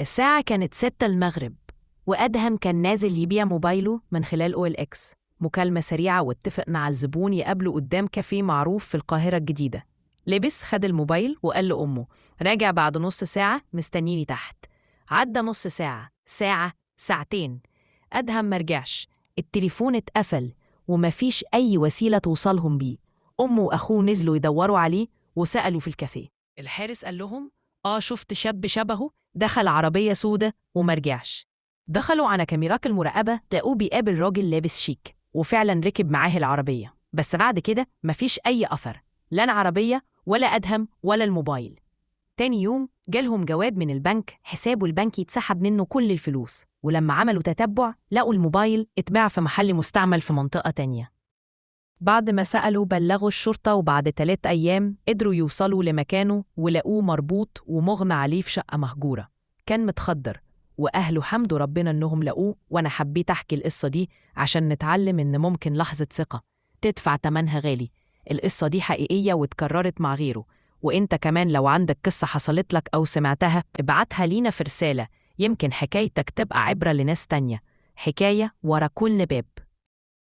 الساعة كانت 6 المغرب، وأدهم كان نازل يبيع موبايله من خلال OLX. مكالمة سريعة واتفق مع الزبون يقابله قدام كافيه معروف في القاهرة الجديدة. لبس، خد الموبايل وقال لأمه: راجع بعد نص ساعة، مستنيني تحت. عدى نص ساعة، ساعة، ساعتين، أدهم مرجعش. التليفون اتقفل ومفيش أي وسيلة توصلهم بيه. أمه وأخوه نزلوا يدوروا عليه وسألوا في الكافيه. الحارس قال لهم: آه، شفت شاب شبهه دخل عربية سودة ومرجعش. دخلوا على كاميرات المراقبة، لقوه بيقابل راجل لابس شيك، وفعلا ركب معاه العربية، بس بعد كده مفيش أي أثر، لا العربية ولا أدهم ولا الموبايل. تاني يوم جالهم جواب من البنك، حسابه البنكي اتسحب منه كل الفلوس، ولما عملوا تتبع لقوا الموبايل اتباع في محل مستعمل في منطقة تانية. بعد ما سألوا بلغوا الشرطة، وبعد 3 أيام قدروا يوصلوا لمكانه ولقوه مربوط ومغمى عليه في شقة مهجورة. كان متخدر، وأهله حمدوا ربنا إنهم لقوه. وأنا حبيت أحكي القصة دي عشان نتعلم إن ممكن لحظة ثقة تدفع تمنها غالي. القصة دي حقيقية واتكررت مع غيره، وإنت كمان لو عندك قصة حصلت لك أو سمعتها ابعتها لينا في رسالة، يمكن حكايتك تبقى عبرة لناس تانية. حكاية ورا كل باب.